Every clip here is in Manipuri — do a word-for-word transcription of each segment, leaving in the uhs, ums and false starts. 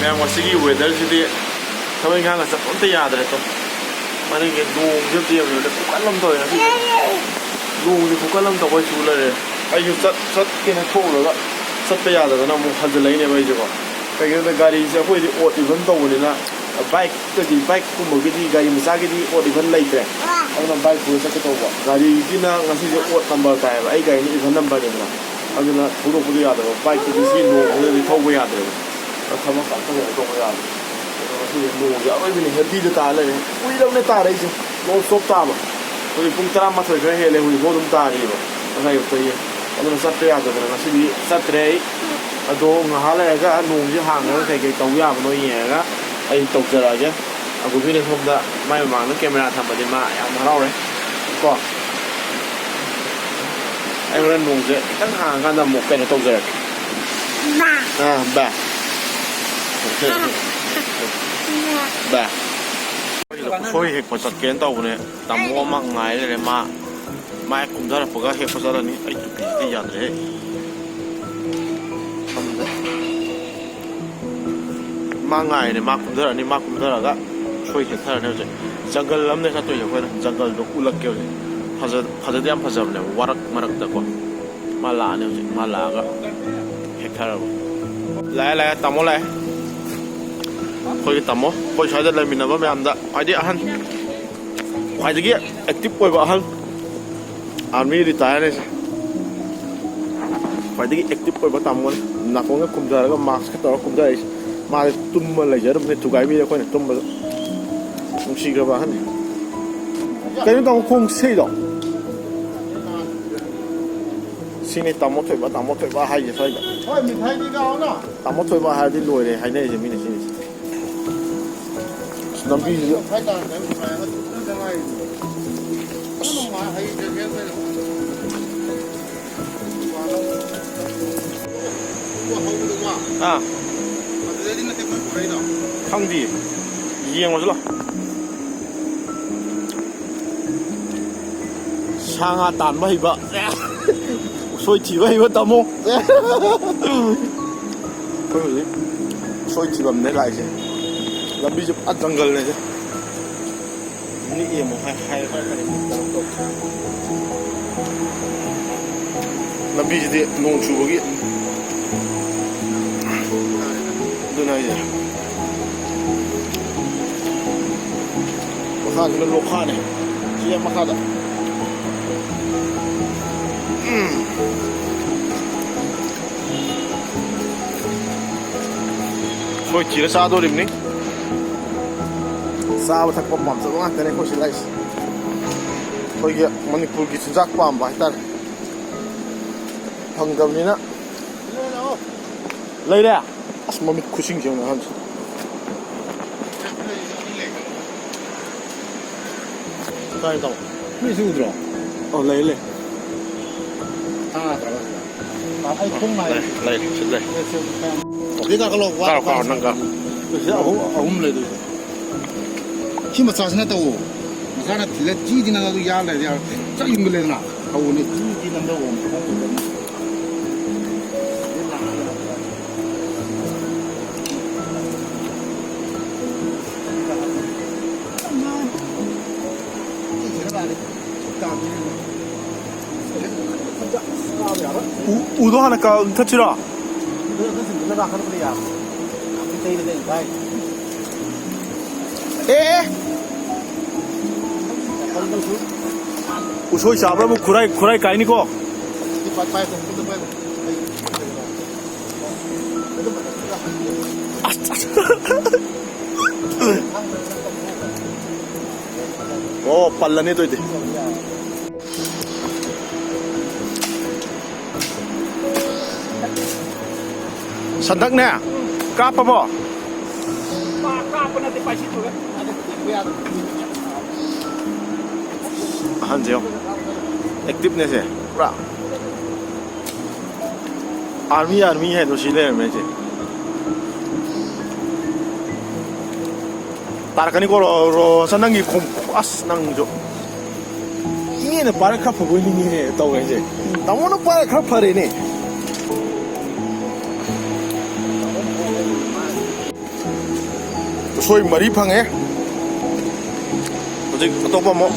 ꯃꯌꯥꯝ, ꯉꯁꯤꯒꯤ ꯋꯦꯗꯔꯁꯤꯗꯤ ꯊꯕꯛ ꯏꯪꯈꯥꯡꯒ ꯆꯠꯄ ꯑꯝꯇ ꯌꯥꯗ꯭ꯔꯦꯀꯣ꯫ ꯃꯅꯤꯡꯒꯤ ꯅꯣꯡꯁꯦ ꯑꯝꯇ ꯌꯦꯡꯕꯤꯌꯨꯅꯦ, ꯈꯨꯀꯜ ꯑꯃ ꯇꯧꯋꯦ ꯉꯁꯤꯗꯤ꯫ ꯅꯣꯡꯁꯦ ꯈꯨꯀꯜ ꯑꯃ ꯇꯧꯕ ꯆꯨ ꯂꯩꯔꯦ꯫ ꯑꯩꯁꯨ ꯆꯠ-, ꯆꯠꯀꯦꯅ ꯊꯣꯛꯎꯔꯒ ꯆꯠꯄ ꯌꯥꯗꯗꯅ ꯑꯃꯨꯛ ꯍꯟꯖꯤꯜꯂꯛꯏꯅꯦꯕ ꯑꯩꯁꯦꯀꯣ꯫ ꯀꯩꯒꯤꯅꯣꯗ ꯒꯥꯔꯤꯁꯦ ꯑꯩꯈꯣꯏꯗꯤ odd even ꯇꯧꯕꯅꯤꯅ, ꯕꯥꯏꯛꯇꯗꯤ, ꯕꯥꯏꯛꯀꯨꯝꯕꯒꯤꯗꯤ, ꯒꯥꯔꯤ ꯃꯆꯥꯒꯤꯗꯤ odd even ꯂꯩꯇ꯭ꯔꯦ꯫ ꯑꯗꯨꯅ ꯕꯥꯏꯛ ꯄꯨꯔ ꯆꯠꯀꯦ ꯇꯧꯕ꯫ ꯒꯥꯔꯤꯒꯤꯅ ꯉꯁꯤꯁꯦ odd number ꯇꯥꯏꯌꯦꯕ, ꯑꯩ ꯒꯥꯔꯤꯅ even numberꯅꯦꯗꯅ꯫ ꯑꯗꯨꯅ ꯊꯧꯗꯣꯛꯄꯗꯣ ꯌꯥꯗꯕ, ꯕꯥꯏꯛꯇꯨꯗꯤ ꯁꯤ ꯅꯣꯡꯁꯤꯗꯗꯤ ꯊꯧꯕ ꯌꯥꯗ꯭ꯔꯦꯕ꯫ ꯊꯕꯛ ꯑꯝꯇ ꯀꯩꯅꯣ ꯇꯧꯕ ꯌꯥꯗ꯭ꯔꯦ꯫ ꯑꯗꯣ ꯉꯁꯤꯗꯤ ꯅꯣꯡꯁꯦ ꯑꯔꯣꯏꯕꯤꯅꯦ, heavyꯗ ꯇꯥ ꯂꯩꯔꯦ꯫ ꯀꯨꯏꯔꯕꯅꯦ ꯇꯥꯔꯛꯏꯁꯦ, non stop ꯇꯥꯕ꯫ ꯍꯧꯖꯤꯛ ꯄꯨꯡ ꯇꯔꯥꯃꯥꯊꯣꯏ ꯈꯔ ꯍꯦꯜꯂꯦ, ꯍꯧꯖꯤꯛꯐꯥꯎ ꯑꯗꯨꯝ ꯇꯥꯔꯤꯕ, ꯉꯁꯥꯏ ꯑꯌꯨꯛꯇꯒꯤ꯫ ꯑꯗꯨꯅ ꯆꯠꯄ ꯌꯥꯗꯗꯅ ꯉꯁꯤꯗꯤ ꯆꯠꯇ꯭ꯔꯦ ꯑꯩ꯫ ꯑꯗꯣ ꯉꯥꯏꯍꯥꯛ ꯂꯩꯔꯒ ꯅꯣꯡꯁꯦ ꯍꯥꯡꯉꯒ ꯀꯩꯀꯩ ꯇꯧꯕ ꯌꯥꯕꯅꯣ ꯌꯦꯡꯉꯒ ꯑꯩ ꯇꯧꯖꯔꯛꯑꯒꯦ꯫ ꯑꯒꯨꯕꯤꯅ ꯁꯣꯝꯗ ꯃꯥꯏ ꯃꯃꯥꯡꯗ camera ꯊꯝꯕꯗꯤ ꯃꯥ ꯌꯥꯝ ꯍꯔꯥꯎꯔꯦ ꯀꯣ꯫ ꯑꯩ ꯍꯣꯔꯦꯟ ꯅꯣꯡꯁꯦ ꯈꯤꯇꯪ ꯍꯥꯡꯉꯀꯥꯟꯗ ꯑꯃꯨꯛ ꯀꯩꯅꯣ ꯇꯧꯖꯔꯛꯀꯦ꯫ ꯑꯥ, ꯕꯥ꯫ ꯕꯥ꯫ ꯎꯁꯣꯏ ꯍꯦꯛꯄ ꯆꯠꯀꯦꯅ ꯇꯧꯕꯅꯦ꯫ ꯇꯥꯃꯣ ꯑꯃ ꯉꯥꯏ ꯂꯩꯔꯦ꯫ ꯃꯥ, ꯃꯥ ꯍꯦꯛ ꯀꯨꯝꯊꯔꯛꯄꯒ ꯍꯦꯛꯄ ꯆꯠꯂꯅꯤ꯫ ꯑꯩ ꯇꯨꯄꯤꯁꯤꯗꯤ ꯌꯥꯗ꯭ꯔꯦꯍꯦ꯫ ꯃꯥ ꯉꯥꯏꯔꯦ, ꯃꯥ ꯀꯨꯝꯊꯔꯛꯑꯅꯤ, ꯃꯥ ꯀꯨꯝꯊꯔꯛꯑꯒ ꯁꯣꯏ ꯍꯦꯛꯊꯔꯅꯤ ꯍꯧꯖꯤꯛ꯫ ꯖꯪꯒꯜ ꯑꯃꯗ ꯆꯠꯇꯣꯏꯁꯦ ꯑꯩꯈꯣꯏꯅ, ꯖꯪꯒꯜꯗꯣ ꯎꯠꯂꯛꯀꯦ ꯍꯧꯖꯤꯛ꯫ ꯐꯖ-, ꯐꯖꯗꯤ ꯌꯥꯝ ꯐꯖꯕꯅꯦꯕ, ꯋꯥꯔꯛ ꯃꯔꯛꯇꯀꯣ꯫ ꯃꯥ ꯂꯥꯛꯑꯅꯤ ꯍꯧꯖꯤꯛ, ꯃꯥ ꯂꯥꯛꯑꯒ ꯍꯦꯛꯊꯔꯕ꯫ ꯂꯥꯛꯑꯦ, ꯂꯥꯛꯑꯦ, ꯇꯥꯃꯣ ꯂꯥꯛꯑꯦ꯫ ꯑꯩꯈꯣꯏꯒꯤ ꯇꯥꯃꯣ, ꯑꯩꯈꯣꯏ ꯁ꯭ꯋꯥꯏꯗ ꯂꯩꯃꯤꯟꯅꯕ ꯃꯌꯥꯝꯗ ꯈ꯭ꯋꯥꯏꯗꯒꯤ ꯑꯍꯟ, ꯈ꯭ꯋꯥꯏꯗꯒꯤ active ꯑꯣꯏꯕ ꯑꯍꯜ, army retireꯅꯦ꯫ ꯈ꯭ꯋꯥꯏꯗꯒꯤ active ꯑꯣꯏꯕ ꯇꯥꯃꯣꯅꯦ꯫ ꯅꯥꯀꯣꯡꯒ ꯈꯨꯝꯊꯔꯒ maskꯀ ꯇꯧꯔꯒ ꯀꯨꯝꯊꯔꯛꯏꯁꯦ꯫ ꯃꯥꯗꯤ ꯇꯨꯝꯃ ꯂꯩꯖꯔꯝꯕꯅꯦ, ꯊꯨꯒꯥꯏꯕꯤꯔꯦ ꯑꯩꯈꯣꯏꯅ ꯇꯨꯝꯕꯗ꯫ ꯅꯨꯡꯁꯤꯈ꯭ꯔꯕ ꯑꯍꯟꯅꯤ꯫ ꯀꯩꯅꯣ ꯇꯥꯃꯣ ꯈꯣꯡ ꯁꯤꯗꯣ? ꯁꯤꯅꯤ ꯇꯥꯃꯣ ꯊꯣꯏꯕ, ꯇꯥꯃꯣ ꯊꯣꯏꯕ ꯍꯥꯏꯁꯦ ꯁ꯭ꯋꯥꯏꯗ꯫ ꯍꯣꯏ, ꯃꯤꯊꯥꯏꯗꯤ ꯂꯥꯛꯑꯣꯅ꯫ ꯇꯥꯃꯣ ꯊꯣꯏꯕ ꯍꯥꯏꯔꯗꯤ ꯂꯣꯏꯔꯦ ꯍꯥꯏꯅꯔꯤꯁꯦ ꯃꯤꯅ ꯁꯤꯅꯤ꯫ ꯑꯁ, ꯂꯝꯕꯤꯁꯤꯗ꯫ ꯑꯥ꯫ ꯈꯪꯗꯤꯌꯦ꯫ ꯌꯦꯡꯉꯨꯁꯤ ꯂꯥꯎ꯫ ꯁꯥ ꯉꯥ ꯇꯥꯟꯕ ꯍꯩꯕ, ꯎꯁꯣꯏ ꯊꯤꯕ ꯍꯩꯕ ꯇꯥꯃꯣ꯫ ꯑꯩꯈꯣꯏ ꯍꯧꯖꯤꯛ ꯁꯣꯏ ꯊꯤꯕꯝꯅꯦ ꯂꯥꯛꯏꯁꯦ꯫ ꯂꯝꯕꯤꯁꯦ ꯄꯨꯔꯥ ꯖꯪꯒꯜꯅꯦ ꯁꯦ꯫ ꯅꯤꯛꯑꯦ ꯑꯃꯨꯛ ꯍꯥꯏ-, ꯍꯥꯏ-, ꯍꯥꯏꯔꯛꯀꯅꯤ꯫ ꯂꯝꯕꯤꯁꯤꯗꯤ ꯅꯣꯡ ꯆꯨꯕꯒꯤ꯫ ꯑꯗꯨꯅ ꯑꯩꯁꯦ ꯃꯈꯥꯁꯤꯅ ꯂꯣꯛꯈꯥꯅꯦ꯫ ꯁꯤ ꯍꯦꯛ ꯃꯈꯥꯗ꯫ ꯎꯝ꯫ ꯁꯣꯏ ꯊꯤꯔ ꯆꯥꯗꯣꯔꯤꯕꯅꯤ꯫ ꯆꯥꯕ ꯊꯛꯄ ꯄꯥꯝꯖꯕ ꯉꯥꯛꯇꯅꯦ ꯑꯩꯈꯣꯏ ꯁꯤ ꯂꯥꯛꯏꯁꯦ꯫ ꯑꯩꯈꯣꯏꯒꯤ ꯃꯅꯤꯄꯨꯔꯒꯤ ꯆꯤꯟꯖꯥꯛ ꯄꯥꯝꯕ ꯍꯥꯏꯇꯥꯔꯦ꯫ ꯐꯪꯗꯕꯅꯤꯅ꯫ ꯂꯩꯔꯦ꯫ ꯑꯁ, ꯃꯃꯤꯠ ꯈꯨꯁꯤꯡꯁꯦ ꯌꯦꯡꯉꯨ ꯑꯍꯟꯁꯦ꯫ ꯀꯥꯏ ꯇꯧ? ꯃꯤꯁꯨ ꯎꯗ꯭ꯔꯣ? ꯑꯣ, ꯂꯩ, ꯂꯩ꯫ ꯇꯥꯗ꯭ꯔꯕ? ꯑꯩ ꯈꯣꯡ ꯅꯥꯏ꯫ ꯂꯩ, ꯂꯩ, ꯁꯤ ꯂꯩ꯫ ꯁꯤ ꯀꯌꯥꯝ-, ꯁꯤꯗ ꯀꯥꯈꯠꯂꯣ, ꯋꯥ-, ꯀꯥꯔꯣ, ꯀꯥꯔꯣ, ꯅꯪ ꯀꯥꯔꯣ꯫ ꯁꯤꯗ ꯑꯍꯨꯝ, ꯑꯍꯨꯝ ꯂꯩꯗꯣꯏꯁꯦ꯫ ꯁꯤ ꯃꯆꯥꯁꯤꯅ ꯇꯧꯋꯣ꯫ ꯃꯆꯥꯅ ꯊꯤꯜꯂ ꯆꯤ ꯊꯤꯅ ꯑꯗꯨ ꯌꯥꯜ ꯂꯩꯔꯗꯤ ꯌꯥꯔꯣꯏ꯫ ꯆꯞ ꯌꯨꯡꯒꯜꯂꯦꯗꯅ꯫ ꯇꯧꯕꯅꯤ, ꯆꯤ ꯊꯤꯅ ꯅꯝꯗꯧꯕ ꯑꯃ ꯈꯣꯡ ꯎꯗꯕꯅꯤ꯫ ꯎ-, ꯎꯗꯣ ꯍꯥꯟꯅ ꯀꯛꯊꯠꯁꯤꯔꯣ? ꯑꯦ, ꯑꯦ! ꯎꯁꯣꯏ ꯆꯥꯕ꯭ꯔꯕꯨ ꯈꯨꯔꯥꯏ, ꯈꯨꯔꯥꯏ ꯀꯥꯏꯅꯤꯀꯣ꯫ ꯑꯁ, ꯑꯁ꯫ ꯑꯣ, ꯄꯜꯂꯅꯤ ꯑꯗꯨꯏꯗꯤ꯫ ꯁꯟꯗꯛꯅꯦ? ꯀꯥꯞꯄꯕꯣ? ꯀꯥꯞꯄ ꯅꯠꯇꯦ, ꯄꯥꯏꯁꯤꯜꯂꯨꯔꯦ꯫ ꯑꯍꯟꯁꯦ ꯌꯦꯡꯉꯣ꯫ ꯑꯦꯛꯇꯤꯚꯅꯦꯁꯁꯦ ꯄꯨꯔꯥ꯫ ꯑꯥꯔꯃꯤ, ꯑꯥꯔꯃꯤ ꯍꯥꯏꯗꯣ ꯁꯤ ꯂꯩꯔꯝꯃꯦ ꯑꯩꯁꯦ꯫ ꯇꯥꯔꯛꯀꯅꯤꯀꯣ, ꯔꯣ-, ꯔꯣꯁꯟ, ꯅꯪꯒꯤ ꯈꯣꯡ-, ꯑꯁ, ꯅꯪꯁꯨ꯫ ꯏꯅꯦꯅ ꯄꯥꯏꯔ ꯈꯔ ꯐꯕꯣꯏ ꯅꯤꯡꯉꯤꯅꯦ ꯇꯧꯔꯦꯁꯦ꯫ ꯇꯥꯃꯣꯅ ꯄꯥꯏꯔ ꯈꯔ ꯐꯔꯦꯅꯦ꯫ ꯎꯁꯣꯏ ꯃꯔꯤ ꯐꯪꯉꯦ꯫ ꯍꯧꯖꯤꯛ ꯑꯇꯣꯞꯄ ꯑꯃꯨꯛ,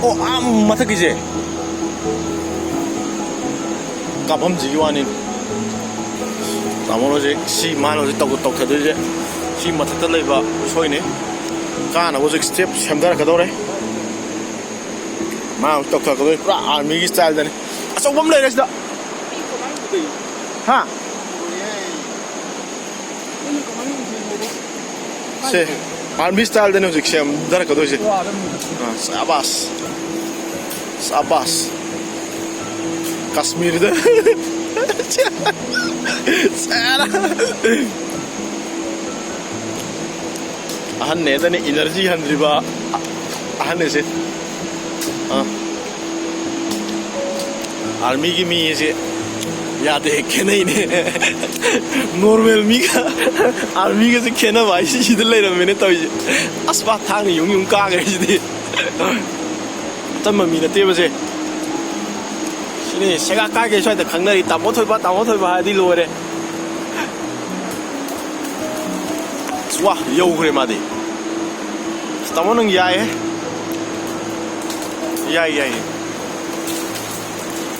ꯑꯣ, ꯑꯥ ꯃꯊꯛꯀꯤꯁꯦ ꯀꯥꯐꯝꯁꯤꯒꯤ ꯋꯥꯅꯤ꯫ ꯇꯥꯃꯣꯅ ꯍꯧꯖꯤꯛ ꯁꯤ ꯃꯥꯅ ꯍꯧꯖꯤꯛ ꯇꯧ-, ꯇꯧꯊꯗꯣꯏꯁꯦ ꯁꯤ ꯃꯊꯛꯇ ꯂꯩꯕ ꯎꯁꯣꯏꯅꯤ꯫ ꯀꯥꯅꯕ ꯍꯧꯖꯤꯛ ꯁ꯭ꯇꯦꯞ ꯁꯦꯝꯊꯔꯛꯀꯗꯧꯔꯦ꯫ ꯃꯥ ꯍꯧꯖꯤꯛ ꯇꯧꯊꯔꯛꯀꯗꯣꯏꯅꯤ, ꯄꯨꯔꯥ ꯑꯥꯔꯃꯤꯒꯤ ꯁ꯭ꯇꯥꯏꯜꯗꯅꯤ꯫ ꯑꯆꯧꯕ ꯑꯃ ꯂꯩꯔꯦ ꯁꯤꯗ꯫ ꯍꯥ? ꯁꯦ, ꯑꯥꯔꯃꯤ ꯁ꯭ꯇꯥꯏꯜꯗꯅꯦ ꯍꯧꯖꯤꯛ ꯁꯦꯝꯊꯔꯛꯀꯗꯣꯏꯁꯦ꯫ ꯑꯥ, ꯁꯥꯕꯥꯁ꯫ ꯁꯥꯕꯥꯁ꯫ ꯀꯥꯁꯃꯤꯔꯗ꯫ ꯁꯥꯔꯥ꯫ ꯑꯍꯟꯅꯦꯗꯅꯦ ꯏꯅꯔꯖꯤ ꯍꯟꯗ꯭ꯔꯤꯕ ꯑꯍꯟꯅꯦꯁꯦ꯫ ꯑꯥ꯫ ꯑꯥꯔꯃꯤꯒꯤ ꯃꯤ ꯑꯁꯦ ꯌꯥꯗꯦ, ꯈꯦꯠꯅꯩꯅꯦ꯫ ꯅꯣꯔꯃꯦꯜ ꯃꯤꯒ ꯑꯥꯔꯃꯤꯒꯁꯦ ꯈꯦꯠꯅꯕ ꯍꯥꯏꯁꯤ ꯁꯤꯗ ꯂꯩꯔꯝꯃꯦꯅꯦ ꯇꯧꯔꯤꯁꯦ꯫ ꯑꯁ, ꯃꯥ ꯊꯥꯡꯅ ꯌꯨꯡ ꯌꯨꯡ ꯀꯥꯈ꯭ꯔꯦ ꯁꯤꯗꯤ꯫ ꯑꯆꯝꯕ ꯃꯤ ꯅꯠꯇꯦꯕꯁꯦ꯫ ꯁꯤꯅꯤ ꯁꯦꯒꯥ ꯀꯥꯏꯒꯩ ꯁ꯭ꯋꯥꯏꯗ ꯈꯪꯅꯔꯤ, "ꯇꯥꯃꯣ ꯊꯣꯏꯕ, ꯇꯥꯃꯣ ꯊꯣꯏꯕ" ꯍꯥꯏꯔꯗꯤ ꯂꯣꯏꯔꯦ꯫ ꯋꯥ, ꯌꯧꯈ꯭ꯔꯦ ꯃꯥꯗꯤ꯫ ꯇꯥꯃꯣ ꯅꯪ ꯌꯥꯏꯍꯦ꯫ ꯌꯥꯏ, ꯌꯥꯏ, ꯌꯥꯏ꯫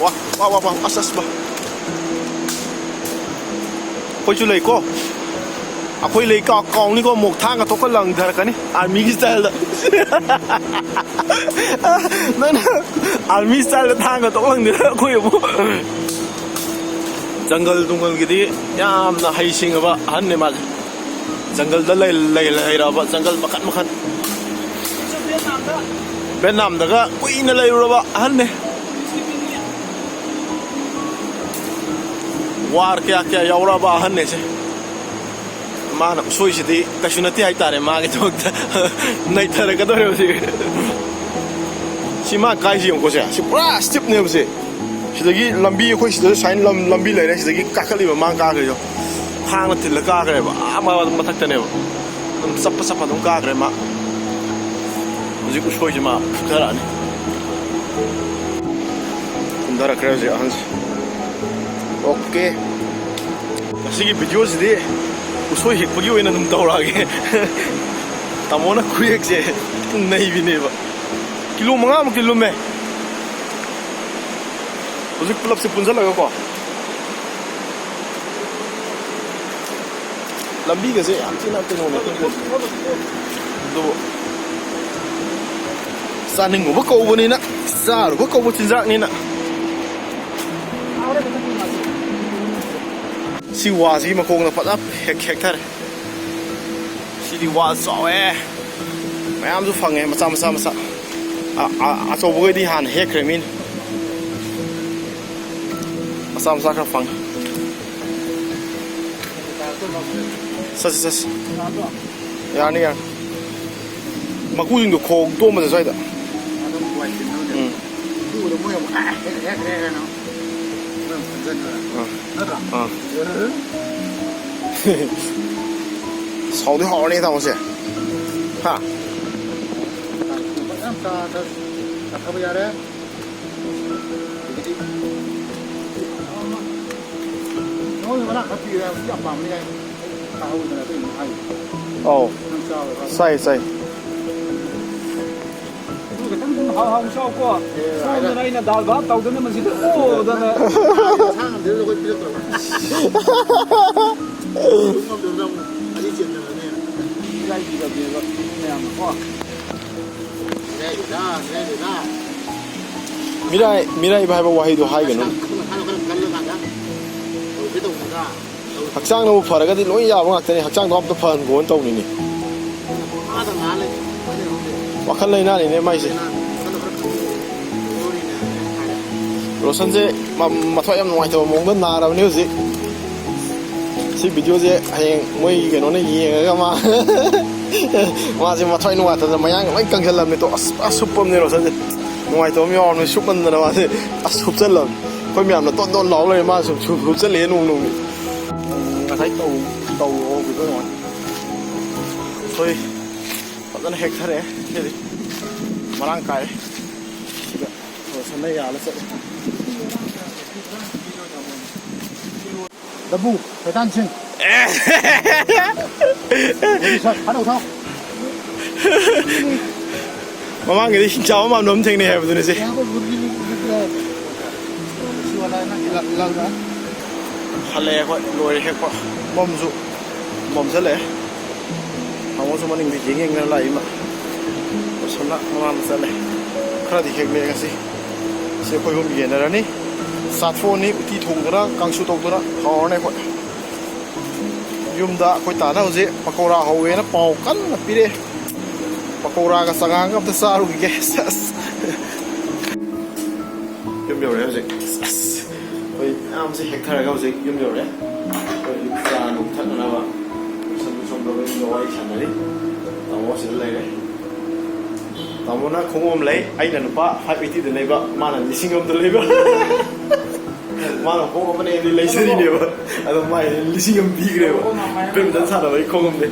ꯋꯥ, ꯋꯥ, ꯋꯥ, ꯋꯥ, ꯑꯁ, ꯑꯁ, ꯋꯥ꯫ ꯑꯩꯈꯣꯏꯁꯨ ꯂꯩꯀꯣ꯫ ꯑꯩꯈꯣꯏ ꯂꯩ ꯀꯥꯎ-, ꯀꯥꯎꯅꯤꯀꯣ, ꯑꯃꯨꯛ ꯊꯥꯡꯒ ꯊꯣꯛꯄ ꯂꯪꯊꯔꯛꯀꯅꯤ ꯑꯥꯔꯃꯤꯒꯤ ꯁ꯭ꯇꯥꯏꯜꯗ꯫ ꯅꯪꯅ ꯑꯥꯔꯃꯤ ꯁ꯭ꯇꯥꯏꯜꯗ ꯊꯥꯡꯒ ꯊꯣꯛ ꯂꯪꯊꯔꯛ ꯑꯩꯈꯣꯏ ꯑꯃꯨꯛ꯫ ꯖꯪꯒꯜ ꯅꯨꯡꯒꯜꯒꯤꯗꯤ ꯌꯥꯝꯅ ꯍꯩꯁꯤꯡꯉꯕ ꯑꯍꯟꯅꯦ ꯃꯥꯁꯦ꯫ ꯖꯪꯒꯜꯗ ꯂꯩ-, ꯂꯩ-, ꯂꯩꯔꯛꯑꯕ ꯖꯪꯒꯜ ꯃꯈꯟ ꯃꯈꯟ꯫ ꯚꯦꯠꯅꯥꯝꯗꯒ ꯀꯨꯏꯅ ꯂꯩꯔꯨꯔꯕ ꯑꯍꯟꯅꯦ꯫ ꯋꯥꯔ ꯀꯌꯥ ꯀꯌꯥ ꯌꯥꯎꯔꯛꯑꯕ ꯑꯍꯟꯅꯦꯁꯦ꯫ ꯃꯥꯅ ꯎꯁꯣꯏꯁꯤꯗꯤ ꯀꯩꯁꯨ ꯅꯠꯇꯦ ꯍꯥꯏꯇꯥꯔꯦ ꯃꯥꯒꯤꯗꯃꯛꯇ꯫ ꯅꯩꯊꯔꯛꯀꯗꯧꯔꯦ ꯍꯧꯖꯤꯛ꯫ ꯁꯤ ꯃꯥ ꯀꯥꯏꯁꯤ ꯌꯦꯡꯉꯨꯀꯣ ꯁꯦ꯫ ꯁꯤ ꯄꯨꯔꯥ ꯁ꯭ꯇꯤꯞꯅꯦꯕ ꯁꯦ꯫ ꯁꯤꯗꯒꯤ ꯂꯝꯕꯤ, ꯑꯩꯈꯣꯏ ꯁꯤꯗꯁꯨ ꯁꯨꯃꯥꯏꯅ ꯂꯝ-, ꯂꯝꯕꯤ ꯂꯩꯔꯦ꯫ ꯁꯤꯗꯒꯤ ꯀꯥꯈꯠꯂꯤꯕ ꯃꯥꯅ ꯀꯥꯈ꯭ꯔꯤꯗꯣ꯫ ꯊꯥꯡꯅ ꯊꯤꯜꯂ ꯀꯥꯈ꯭ꯔꯦꯕ꯫ ꯑꯥ ꯃ-, ꯃꯊꯛꯇꯅꯦꯕ꯫ ꯑꯗꯨꯝ ꯆꯞꯄ ꯆꯞꯄ ꯑꯗꯨꯝ ꯀꯥꯈ꯭ꯔꯦ ꯃꯥ꯫ ꯍꯧꯖꯤꯛ ꯎꯁꯣꯏꯁꯦ ꯃꯥ ꯐꯨꯊꯔꯛꯑꯅꯤ꯫ ꯀꯨꯝꯊꯔꯛꯈ꯭ꯔꯦ ꯍꯧꯖꯤꯛ ꯑꯍꯟꯁꯦ꯫ ꯑꯣꯀꯦ꯫ ꯉꯁꯤꯒꯤ ꯚꯤꯗꯤꯑꯣꯁꯤꯗꯤ ꯎꯁꯣꯏ ꯍꯦꯛꯄꯒꯤ ꯑꯣꯏꯅ ꯑꯗꯨꯝ ꯇꯧꯔꯛꯑꯒꯦ꯫ ꯇꯥꯃꯣꯅ ꯈꯨꯌꯦꯛꯁꯦ ꯅꯩꯕꯤꯅꯦꯕ꯫ ꯀꯤꯂꯣ ꯃꯉꯥꯃꯨꯛꯇꯤ ꯂꯨꯝꯃꯦ꯫ ꯍꯧꯖꯤꯛ ꯄꯨꯂꯞꯁꯦ ꯄꯨꯟꯁꯤꯜꯂꯒꯀꯣ꯫ ꯂꯝꯕꯤꯒꯁꯦ ꯌꯥꯝ ꯊꯤꯅ ꯀꯩꯅꯣꯅꯦ꯫ ꯑꯗꯨꯕꯨ ꯆꯥꯅꯤꯡꯉꯨꯕ ꯀꯧꯕꯅꯤꯅ, ꯆꯥꯔꯨꯕ ꯀꯧꯕ ꯆꯤꯟꯖꯥꯛꯅꯤꯅ꯫ ꯁꯤ ꯋꯥꯁꯤꯒꯤ ꯃꯈꯣꯡꯗ ꯐꯖ ꯍꯦꯛ ꯍꯦꯛꯊꯔꯦ꯫ ꯁꯤꯗꯤ ꯋꯥ ꯆꯥꯎꯋꯦ꯫ ꯃꯌꯥꯝꯁꯨ ꯐꯪꯉꯦ, ꯃꯆꯥ ꯃꯆꯥ ꯃꯆꯥ꯫ ꯑ-, ꯑ-, ꯑꯆꯧꯕꯈꯩꯗꯤ ꯍꯥꯟꯅ ꯍꯦꯛꯈ꯭ꯔꯦ ꯃꯤꯅ꯫ ꯃꯆꯥ ꯃꯆꯥ ꯈꯔ ꯐꯪꯉꯦ꯫ ꯆꯠꯁꯤ, ꯆꯠꯁꯤ꯫ ꯌꯥꯔꯅꯤ, ꯌꯥꯔꯅꯤ꯫ ꯃꯀꯨꯁꯤꯡꯗꯣ ꯈꯣꯛꯇꯣꯛꯑꯝꯕꯁꯦ ꯁ꯭ꯋꯥꯏꯗ꯫ ꯎꯝ꯫ ꯑꯥ꯫ ꯑꯥ꯫ ꯁꯥꯎꯗꯤ ꯍꯥꯎꯔꯅꯤ ꯇꯥꯃꯣꯁꯦ꯫ ꯍꯥ? ꯌꯥꯝ ꯆꯥ-, ꯆꯥꯊꯕ ꯌꯥꯔꯦ꯫ ꯑꯗꯒꯤꯗꯤ ꯅꯉꯣꯟꯗ ꯃꯅꯥ ꯈꯔ ꯄꯤꯔꯦ ꯍꯥꯏꯕꯗꯤ ꯌꯥꯝ ꯄꯥꯝꯕꯅꯤ ꯍꯥꯏ꯫ ꯇꯥꯍꯧꯗꯅ ꯑꯗꯨꯏꯅꯤ ꯍꯥꯏ꯫ ꯑꯧ꯫ ꯅꯪ ꯆꯥꯕ ꯈꯔ꯫ ꯆꯥꯏ, ꯆꯥꯏ꯫ ꯑꯗꯨ ꯈꯤꯇꯪ ꯑꯗꯨꯝ ꯍꯥꯎ ꯍꯥꯎ ꯆꯥꯎꯀꯣ꯫ ꯑꯦ, ꯁꯣꯝꯗꯅ ꯍꯥꯏꯔꯦ꯫ ꯑꯩꯅ ꯗꯥꯜ ꯚꯥꯠ ꯇꯧꯗꯅ ꯃꯁꯤꯗ ꯑꯣꯗꯅ꯫ ꯁꯥ ꯉꯝꯗ꯭ꯔꯁꯨ ꯑꯩꯈꯣꯏ ꯄꯤꯔꯛꯇ꯭ꯔꯕ꯫ ꯑꯗꯨꯝ ꯉꯝꯗ꯭ꯔꯕ ꯑꯃꯨꯛ ꯑꯅꯤ ꯆꯦꯟꯗꯅꯅꯦ꯫ ꯏꯔꯥꯏ ꯄꯤꯔꯕꯅꯦꯕ ꯃꯌꯥꯝꯅꯀꯣ꯫ ꯃꯤꯔꯥꯏ, ꯃꯤꯔꯥꯏꯕ ꯍꯥꯏꯕ ꯋꯥꯍꯩꯗꯣ ꯍꯥꯏꯒꯅꯨ꯫ ꯍꯛꯆꯥꯡꯅꯕꯨ ꯐꯔꯒꯗꯤ ꯂꯣꯏ ꯌꯥꯕ ꯉꯥꯛꯇꯅꯤ꯫ ꯍꯛꯆꯥꯡꯗꯣ ꯑꯝꯇ ꯐꯍꯟꯈꯣꯅ ꯇꯧꯅꯤꯅꯦ꯫ ꯋꯥꯈꯜ ꯂꯩꯅꯥꯅꯤꯅꯦ ꯃꯥꯏꯁꯦ꯫ ꯔꯣꯁꯟꯁꯦ ꯃ-, ꯃꯊ꯭ꯋꯥꯏ ꯌꯥꯝ ꯅꯨꯡꯉꯥꯏꯇꯕ ꯃꯑꯣꯡꯗ ꯅꯥꯔꯕꯅꯦ ꯍꯧꯖꯤꯛ꯫ ꯁꯤ ꯚꯤꯗꯤꯑꯣꯁꯦ ꯍꯌꯦꯡ ꯃꯣꯏ ꯀꯩꯅꯣꯅ ꯌꯦꯡꯉꯒ ꯃꯥ, ꯃꯥꯁꯦ ꯃꯊ꯭ꯋꯥꯏ ꯅꯨꯡꯉꯥꯏꯇꯗꯅ ꯃꯌꯥꯡ ꯂꯣꯏ ꯀꯪꯁꯤꯜꯂꯝꯃꯦ꯫ ꯇꯣ, ꯑꯁ, ꯑꯁ, ꯁꯨꯞꯄꯝꯅꯦ ꯔꯣꯁꯟꯁꯦ꯫ ꯅꯨꯡꯉꯥꯏꯇꯕ ꯑꯃ ꯌꯥꯎꯔꯝꯅꯦ, ꯁꯨꯞꯃꯟꯗꯅ ꯃꯥꯁꯦ ꯑꯁ ꯁꯨꯞꯆꯜꯂꯝꯅꯦ꯫ ꯑꯩꯈꯣꯏ ꯃꯌꯥꯝꯅ ꯗꯣꯟ ꯗꯣꯟ ꯂꯥꯎ ꯂꯩꯔꯦ, ꯃꯥ ꯁꯨꯝ ꯁꯨꯞ ꯁꯨꯞꯆꯜꯂꯦ ꯅꯣꯡ ꯅꯣꯡꯒꯤ꯫ ꯉꯁꯥꯏ ꯇꯧ-, ꯇꯧ-, ꯍꯧꯈꯤꯕ ꯅꯨꯡꯉꯥꯏ꯫ ꯁꯣꯏ꯫ ꯐꯖꯅ ꯍꯦꯛꯊꯔꯦ꯫ ꯁꯤꯗꯤ ꯃꯔꯥꯡ ꯀꯥꯏ꯫ ꯁꯤꯗ ꯔꯣꯁꯟꯅ ꯌꯥꯜꯂ ꯆꯠꯂꯦ꯫ ꯂꯕꯨ ꯁꯩꯇꯥꯟꯁꯤꯡ꯫ ꯁꯛ ꯐꯥꯅꯧ ꯊꯥꯎ꯫ ꯃꯃꯥꯡꯒꯤꯗꯤ ꯏꯁꯤꯡ ꯆꯥꯎꯕ ꯃꯥꯟꯕ ꯑꯃ ꯊꯦꯡꯅꯩ ꯍꯥꯏꯕꯗꯨꯅꯤ ꯁꯦ꯫ ꯍꯜꯂꯛꯑꯦ ꯑꯩꯈꯣꯏ, ꯂꯣꯏꯔꯦ ꯍꯦꯛꯄ꯫ ꯃꯝꯁꯨ ꯃꯝꯁꯤꯜꯂꯛꯑꯦ꯫ ꯇꯥꯃꯣꯁꯨ ꯃꯅꯤꯡꯗ ꯌꯦꯡ ꯌꯦꯡꯗꯅ ꯂꯥꯛꯏ ꯃꯥ꯫ ꯁꯣꯝꯅ ꯃꯃꯥꯡꯗ ꯆꯠꯂꯦ꯫ ꯈꯔꯗꯤ ꯍꯦꯛꯂꯛꯑꯦ ꯉꯁꯤ꯫ ꯁꯤ ꯑꯩꯈꯣꯏ ꯑꯍꯨꯝ ꯌꯦꯟꯅꯔꯅꯤ꯫ ꯆꯥꯊꯣꯛꯑꯅꯤ, ꯎꯇꯤ ꯊꯣꯡꯗꯅ, ꯀꯥꯡꯁꯨ ꯇꯧꯗꯅ ꯍꯥꯎꯔꯅꯤ ꯑꯩꯈꯣꯏ꯫ ꯌꯨꯝꯗ ꯑꯩꯈꯣꯏ ꯇꯥꯅ ꯍꯧꯖꯤꯛ ꯄꯀꯧꯔꯥ ꯍꯧꯋꯦꯅ ꯄꯥꯎ ꯀꯟꯅ ꯄꯤꯔꯛꯑꯦ꯫ ꯄꯀꯧꯔꯥꯒ ꯆꯉꯥꯡꯒ ꯑꯝꯇ ꯆꯥꯔꯨꯈꯤꯒꯦ꯫ ꯁꯦꯁ꯫ ꯌꯨꯝ ꯌꯧꯔꯦ ꯍꯧꯖꯤꯛ꯫ ꯑꯁ, ꯑꯩꯈꯣꯏ ꯃꯌꯥꯝꯁꯦ ꯍꯦꯛꯊꯔꯒ ꯍꯧꯖꯤꯛ ꯌꯨꯝ ꯌꯧꯔꯦ꯫ ꯑꯩꯈꯣꯏ ꯍꯧꯖꯤꯛ ꯆꯥ ꯅꯨꯡ ꯊꯛꯅꯅꯕ ꯁꯣꯝꯗ, ꯁꯣꯝꯗ ꯍꯣꯏ ꯋꯥꯔꯤ ꯁꯥꯟꯅꯔꯤ꯫ ꯇꯥꯃꯣ ꯁꯤꯗ ꯂꯩꯔꯦ꯫ ꯇꯥꯃꯣꯅ ꯈꯣꯡꯎꯞ ꯑꯃ ꯂꯩ, ꯑꯩꯅ ꯂꯨꯄꯥ five eighty ꯗ ꯂꯩꯕ, ꯃꯥꯅ ꯂꯤꯁꯤꯡ ꯑꯃꯗ ꯂꯩꯕ꯫ ꯃꯥꯅ ꯈꯣꯡꯎꯞ ꯑꯃꯅꯦ ꯑꯩꯗꯤ ꯂꯩꯖꯔꯤꯅꯦꯕ꯫ ꯑꯗꯣ ꯃꯥꯏ ꯂꯤꯁꯤꯡ ꯑꯃ ꯄꯤꯈ꯭ꯔꯦꯕ꯫ Badminton ꯁꯥꯟꯅꯕꯒꯤ ꯈꯣꯡꯎꯞꯅꯦ꯫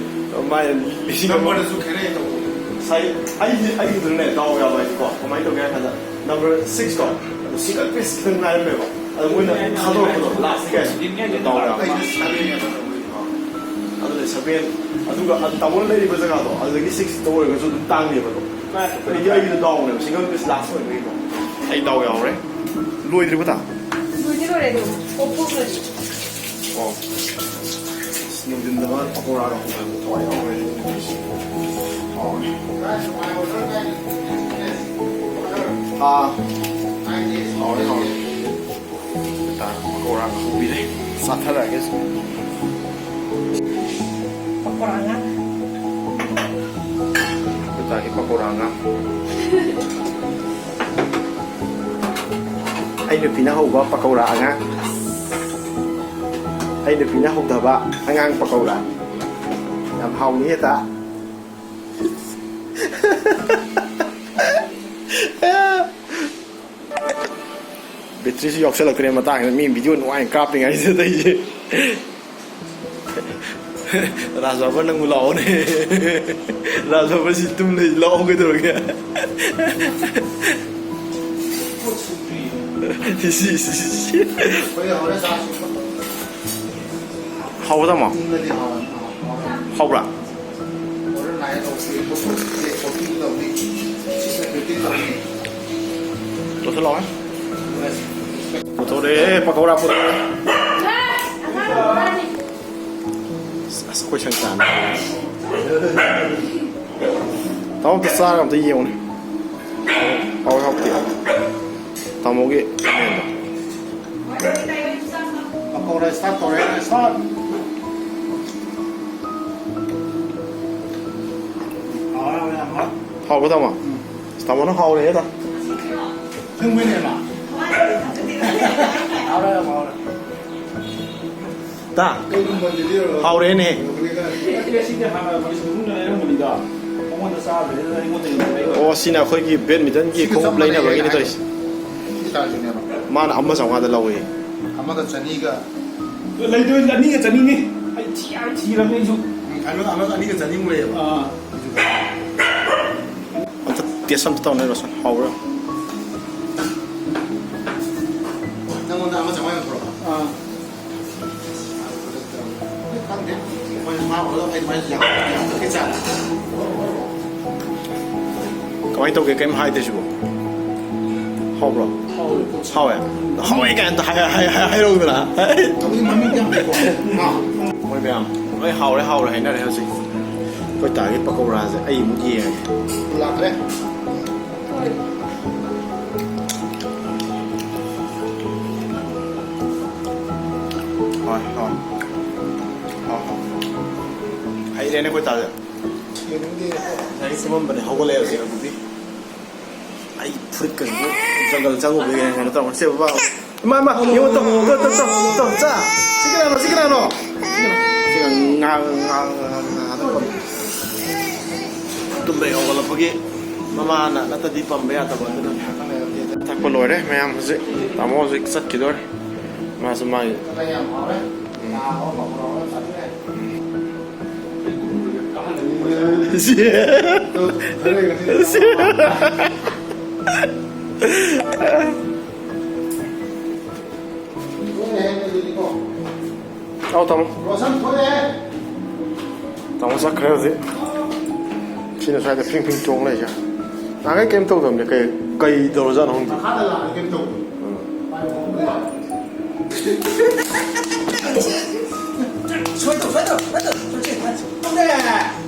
ꯃꯥꯏ ꯂꯤꯁꯤꯡ ꯑꯃ꯫ ꯅꯝꯕꯔꯗꯁꯨ ꯈꯦꯠꯅꯩ ꯇꯧꯕꯅꯦ꯫ ꯉꯁꯥꯏ ꯑꯩꯗꯤ, ꯑꯩꯒꯤꯗꯨꯅꯅꯦ, ꯗꯥꯎ ꯌꯥꯕ ꯍꯥꯏꯗꯤꯀꯣ, ꯀꯃꯥꯏꯅ ꯇꯧꯒꯦ ꯍꯥꯏ ꯀꯥꯟꯗ, number six ꯇꯣ, ꯑꯗꯨ single piece ꯈꯤꯇꯪ ꯉꯥꯏꯔꯝꯃꯦꯕ꯫ ꯑꯗꯨ ꯃꯣꯏꯅ ꯊꯥꯗꯣꯔꯛꯄꯗꯣ, last ꯀꯥꯏ, ꯗꯥꯎ ꯌꯥꯕ꯫ ꯑꯩꯗꯤ seven ꯅꯦꯕ ꯇꯧꯕꯅꯦ꯫ ꯑꯗꯨꯅꯦ seven꯫ ꯑꯗꯨꯒ ꯇꯥꯃꯣꯅ ꯂꯩꯔꯤꯕ ꯖꯒꯥꯗꯣ, ꯑꯗꯨꯗꯒꯤ six ꯇ ꯑꯣꯏꯔꯒꯁꯨ ꯑꯗꯨꯝ ꯇꯥꯡꯉꯦꯕ ꯑꯗꯣ꯫ ꯑꯩꯗꯤ ꯑꯩꯒꯤꯗꯣ ꯗꯥꯎꯅꯦꯕ, single piece last ꯑꯣꯏꯕꯒꯤꯀꯣ꯫ ꯑꯩ ꯗꯥꯎ ꯌꯥꯎꯔꯦ꯫ ꯂꯣꯏꯗ꯭ꯔꯤꯕ ꯇꯥ? ꯂꯣꯏꯗꯤ ꯂꯣꯏꯔꯦ ꯑꯗꯨ, ꯄꯣꯞ ꯄꯣꯞ ꯂꯣꯏꯔꯦ꯫ ꯑꯣ꯫ ꯑꯁ, ꯅꯨꯡꯊꯤꯟꯗ ꯃꯥ ꯄꯀꯧꯔꯥꯒ ꯍꯧꯕꯗꯣ ꯊꯋꯥꯏ ꯌꯥꯎꯈ꯭ꯔꯦ꯫ ꯍꯥꯎꯔꯦ꯫ ꯑꯥ꯫ ꯍꯥꯎꯔꯦ, ꯍꯥꯎꯔꯦ꯫ ꯇꯥ ꯄꯀꯧꯔꯥꯒ ꯍꯧꯕꯤꯔꯦ꯫ ꯆꯥꯊꯔꯛꯑꯒꯦ꯫ ꯄꯀꯧꯔꯥ ꯉꯥ꯫ ꯑꯩꯈꯣꯏ ꯇꯥꯒꯤ ꯄꯀꯧꯔꯥ ꯑꯉꯥꯡ꯫ ꯑꯩ ꯅꯨꯄꯤꯅ ꯍꯧꯕ ꯄꯀꯧꯔꯥ ꯑꯉꯥꯡ꯫ ꯑꯩ ꯅꯨꯄꯤꯅ ꯍꯧꯗꯕ ꯑꯉꯥꯡ ꯄꯀꯧꯔꯥ꯫ ꯌꯥꯝ ꯍꯥꯎꯅꯤ ꯍꯦꯛꯇ꯫ ꯕꯦꯇ꯭ꯔꯤꯁꯨ ꯌꯥꯎꯁꯜꯂꯛꯇ꯭ꯔꯦ ꯃꯇꯥꯡꯁꯤꯗ, ꯃꯤ ꯚꯤꯗꯤꯑꯣ ꯅꯨꯡꯉꯥꯏꯅ ꯀꯥꯞꯄꯤꯉꯩꯁꯤꯗ ꯑꯩꯁꯦ꯫ ꯔꯥꯖ ꯕꯥꯕꯔ, ꯅꯪꯕꯨ ꯂꯥꯛꯑꯣꯅꯦ꯫ ꯔꯥꯖ ꯕꯥꯕꯔ ꯁꯤ ꯇꯨꯝ ꯂꯩ, ꯂꯥꯛꯑꯣ ꯀꯩꯗꯧꯔꯒꯦ? ꯏꯁ, ꯏꯁ, ꯏꯁ, ꯏꯁ꯫ ꯍꯣꯏ, ꯍꯣꯔꯦꯟ ꯆꯥꯁꯤ꯫ ꯍꯥꯎꯕ ꯇꯥꯃꯣ? ꯏꯪꯉꯗꯤ ꯍꯥꯎꯔꯅꯤ꯫ ꯍꯥꯎꯕ꯭ꯔꯥ? ꯑꯣꯔꯗꯔ ꯂꯥꯛꯑꯦ ꯇꯧꯕꯁꯦ, ꯐꯣꯔꯇꯤ ꯇꯧꯅꯤ, ꯁꯤꯛꯁꯅ ꯐꯤꯐꯇꯤꯟ ꯇꯧꯅꯤ꯫ ꯂꯣꯏꯁꯤꯜꯂꯛꯑꯣ꯫ ꯄꯨꯊꯣꯔꯛꯑꯦ, ꯄꯀꯧꯔꯥ ꯄꯨꯊꯣꯔꯛꯑꯦ꯫ ꯑꯁ, ꯑꯁ, ꯑꯩꯈꯣꯏ ꯁꯪ ꯇꯥꯅꯤ꯫ ꯇꯥꯃꯣ ꯑꯝꯇ ꯆꯥꯔꯒ ꯑꯝꯇ ꯌꯦꯡꯉꯨꯅꯦ꯫ ꯍꯥꯎꯋꯦ ꯍꯥꯎꯇꯦ꯫ ꯇꯥꯃꯣꯒꯤ ꯈꯨꯠꯃꯦꯟꯗꯣ꯫ ꯄꯀꯧꯔꯥ ꯏꯁꯇꯥꯔꯠ ꯇꯧꯔꯦ, ꯏꯁꯇꯥꯔꯠ꯫ ꯍꯥꯎꯔꯦ, ꯍꯥꯎꯔꯦ, ꯌꯥꯝ ꯍꯥꯎꯔꯦ꯫ ꯍꯥꯎꯕ꯭ꯔꯣ, ꯇꯥꯃꯣ? ꯎꯝ꯫ ꯑꯁ, ꯇꯥꯃꯣꯅ ꯍꯥꯎꯔꯦꯍꯦ, ꯇꯥ꯫ ꯑꯁꯦꯡꯕꯩꯅꯦ, ꯏꯃꯥ? ꯍꯥꯎꯔꯦ, ꯌꯥꯝ ꯍꯥꯎꯔꯦ꯫ ꯇꯥ꯫ ꯀꯩꯒꯨꯝꯕꯗꯗꯤ ꯍꯥꯎꯔꯦꯅꯦ꯫ ꯅꯠꯇꯦ, ꯁꯤꯗꯤ ꯍꯥꯟꯅ ꯃꯅꯤꯄꯨꯔ ꯃꯅꯨꯡꯗ ꯂꯩꯔꯝꯕꯅꯤꯗ꯫ ꯃꯉꯣꯟꯗ ꯆꯥꯗ꯭ꯔꯦ, ꯑꯗꯨꯅ ꯑꯩꯉꯣꯟꯗ ꯑꯣꯏꯅ ꯂꯩꯔꯦ꯫ ꯑꯣ, ꯁꯤꯅ ꯑꯩꯈꯣꯏꯒꯤ ꯕꯦꯠꯃꯤꯟꯇꯟꯒꯤ ꯁꯤꯒ ꯆꯞ ꯈꯣꯡꯎꯞ ꯃꯥꯟꯅꯩ ꯂꯩꯅꯕꯒꯤꯅꯦ ꯍꯥꯏꯅ ꯇꯧꯔꯤꯁꯦ꯫ ꯁꯤ ꯆꯥꯔꯁꯤꯅꯦꯕ꯫ ꯃꯥꯅ ꯑꯃ ꯆꯥꯝꯃꯉꯥꯗ ꯂꯧꯋꯦ꯫ ꯑꯃꯒ ꯆꯅꯤꯒ꯫ ꯂꯩꯗꯣꯏꯁꯦ ꯑꯅꯤꯒ ꯆꯅꯤꯅꯤ꯫ ꯑꯩ ꯊꯤ ꯌꯥꯝ ꯊꯤꯔꯕꯅꯤ ꯑꯩꯁꯨ꯫ ꯎꯝ, ꯑꯃ, ꯑꯃꯒ ꯑꯅꯤꯒ ꯆꯅꯤꯃꯨꯛ ꯂꯩꯌꯦꯕ꯫ ꯑꯥ꯫ ꯑꯝꯇ ꯇꯦꯁ ꯑꯝꯇ ꯇꯧꯅꯔꯣ ꯁꯥꯔ, ꯍꯥꯎꯕ꯭ꯔꯥ? ꯅꯪꯉꯣꯟꯗ ꯑꯃ ꯆꯥꯝꯃꯉꯥ ꯌꯣꯟꯊꯣꯔꯛꯑꯣ꯫ ꯑꯥ꯫ ꯈꯪꯗꯦ꯫ ꯃꯣꯏ ꯃꯥ ꯑꯣꯏꯔꯒ ꯑꯩ ꯑꯗꯨꯃꯥꯏꯅ ꯌꯥꯝ, ꯌꯥꯝ ꯀꯛꯀꯦ ꯆꯥꯔꯦ꯫ ꯀꯃꯥꯏꯅ ꯇꯧꯒꯦ? ꯀꯩꯝ ꯍꯥꯏꯗꯦ ꯁꯤꯕꯣ꯫ ꯍꯥꯎꯕ꯭ꯔꯣ? ꯍꯥꯎꯋꯦ꯫ ꯍꯥꯎꯋꯦ? ꯍꯥꯎꯋꯦ ꯀꯥꯏꯅ ꯑꯝꯇ ꯍꯥꯏ-, ꯍꯥꯏ-, ꯍꯥꯏ-, ꯍꯥꯏꯔꯛꯎꯗꯅ꯫ ꯍꯧꯖꯤꯛ ꯃꯃꯤꯡ ꯌꯥꯝ ꯂꯩꯀꯣ꯫ ꯃꯣꯏ ꯃꯌꯥꯝ ꯂꯣꯏ ꯍꯥꯎꯔꯦ, ꯍꯥꯎꯔꯦ ꯍꯥꯏꯅꯔꯦ ꯍꯧꯖꯤꯛ꯫ ꯑꯩꯈꯣꯏ ꯇꯥꯒꯤ ꯄꯀꯧꯔꯥꯁꯦ ꯑꯩ ꯑꯃꯨꯛ ꯌꯦꯡꯉꯒꯦ꯫ ꯂꯥꯛꯈ꯭ꯔꯦ꯫ ꯍꯣꯏ, ꯍꯣꯏ꯫ ꯍꯣꯏ, ꯍꯣꯏ꯫ ꯍꯩꯔꯦꯅꯦ ꯑꯩꯈꯣꯏ ꯇꯥꯁꯦ꯫ ꯉꯁꯥꯏ ꯁꯦꯝꯃꯝꯕꯅꯦ, ꯍꯧꯒꯠꯂꯛꯑꯦ ꯍꯧꯖꯤꯛ ꯑꯗꯨꯗꯤ꯫ ꯑꯩ ꯐꯨꯔꯤꯠꯀꯁꯦ ꯖꯪꯒꯜ ꯆꯪꯉꯨꯕꯒꯤ ꯀꯩꯅꯣ ꯇꯧꯔꯦ꯫ ꯁꯦ, ꯕꯕꯥ꯫ ꯏꯃꯥ, ꯏꯃꯥ, ꯌꯦꯡꯉꯣ, ꯇꯣ, ꯇꯣ, ꯇꯣ, ꯇꯣ, ꯇꯣ, ꯆꯥ꯫ ꯁꯤ ꯀꯅꯥꯅꯣ, ꯁꯤ ꯀꯅꯥꯅꯣ? ꯁꯤ ꯀꯅꯥ-, ꯁꯤ ꯉꯥ-, ꯉꯥ-, ꯉꯥ-, ꯉꯥ-, ꯉꯥ-, ꯇꯨꯝꯕ ꯍꯦꯛ ꯍꯧꯒꯠꯂꯛꯄꯒꯤ ꯃꯃꯥꯅ ꯅꯠꯇꯗꯤ ꯄꯝꯕ ꯌꯥꯗꯕ ꯑꯗꯨꯅ꯫ ꯊꯛꯄ ꯂꯣꯏꯔꯦ ꯃꯌꯥꯝ ꯍꯧꯖꯤꯛ꯫ ꯇꯥꯃꯣ ꯍꯧꯖꯤꯛ ꯆꯠꯈꯤꯗꯣꯔꯦ꯫ ꯃꯥꯁꯨ ꯃꯥꯒꯤ꯫ ꯑꯧ, ꯇꯥꯃꯣ꯫ ꯔꯣꯁꯟ ꯊꯣꯛꯂꯛꯑꯦ꯫ ꯇꯥꯃꯣ ꯆꯠꯈ꯭ꯔꯦ ꯍꯧꯖꯤꯛ꯫ ꯁꯤꯅ ꯁ꯭ꯋꯥꯏꯗ ꯐ꯭ꯔꯤꯡ ꯐ꯭ꯔꯤꯡ ꯆꯣꯡ ꯂꯩꯁꯦ꯫ ꯅꯍꯥꯟꯈꯩ ꯀꯩꯝ ꯇꯧꯗꯕꯅꯦ꯫ ꯀꯩ, ꯀꯩ ꯇꯧꯔꯖꯥꯠꯅꯣ ꯈꯪꯗꯦ꯫ ꯃꯈꯥꯗ ꯂꯥꯛꯑꯒ ꯀꯩꯝ ꯇꯧꯗꯕꯅꯦ꯫ ꯎꯝ꯫ ꯁꯣꯏ ꯇꯧ, ꯁꯣꯏ ꯇꯧ, ꯁꯣꯏ ꯇꯧ, ꯁꯣꯏ ꯇꯧ, ꯁꯣꯏ ꯇꯧ꯫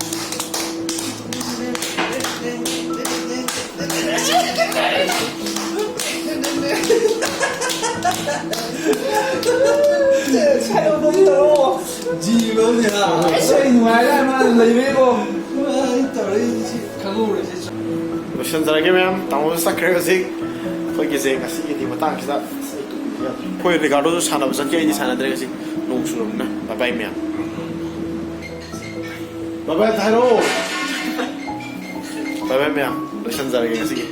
ꯖꯤꯕꯧꯅꯦ ꯍꯥ꯫ ꯑꯩ ꯅꯨꯡꯉꯥꯏꯔꯦ ꯃꯥꯅ ꯂꯩꯕꯩꯀꯣ꯫ ꯑꯩ ꯇꯧꯔꯛꯏꯁꯤ ꯈꯪꯍꯧꯔꯣꯏꯁꯦ꯫ ꯂꯣꯏꯁꯤꯟꯖꯔꯒꯦ ꯃꯌꯥꯝ, ꯇꯥꯃꯣꯁꯨ ꯆꯠꯈ꯭ꯔꯦ ꯍꯧꯖꯤꯛ꯫ ꯑꯩꯈꯣꯏꯒꯤꯁꯦ ꯉꯁꯤꯒꯤꯗꯤ ꯃꯇꯥꯡꯁꯤꯗ꯫ ꯑꯩꯈꯣꯏ ꯔꯤꯀꯥꯔꯗꯣꯁꯨ ꯁꯥꯟꯅꯕ ꯆꯠꯈꯤ, ꯑꯩꯗꯤ ꯁꯥꯟꯅꯗ꯭ꯔꯦ ꯉꯁꯤ, ꯅꯣꯡ ꯆꯨꯔꯕꯅꯤꯅ꯫ ꯕꯥꯏ ꯕꯥꯏ ꯃꯌꯥꯝ꯫ ꯕꯥꯏ ꯕꯥꯏ ꯑꯝꯇ ꯍꯥꯏꯔꯛꯑꯣ꯫ ꯕꯥꯏ ꯕꯥꯏ ꯃꯌꯥꯝ, ꯂꯣꯏꯁꯤꯟꯖꯔꯒꯦ ꯉꯁꯤꯒꯤ꯫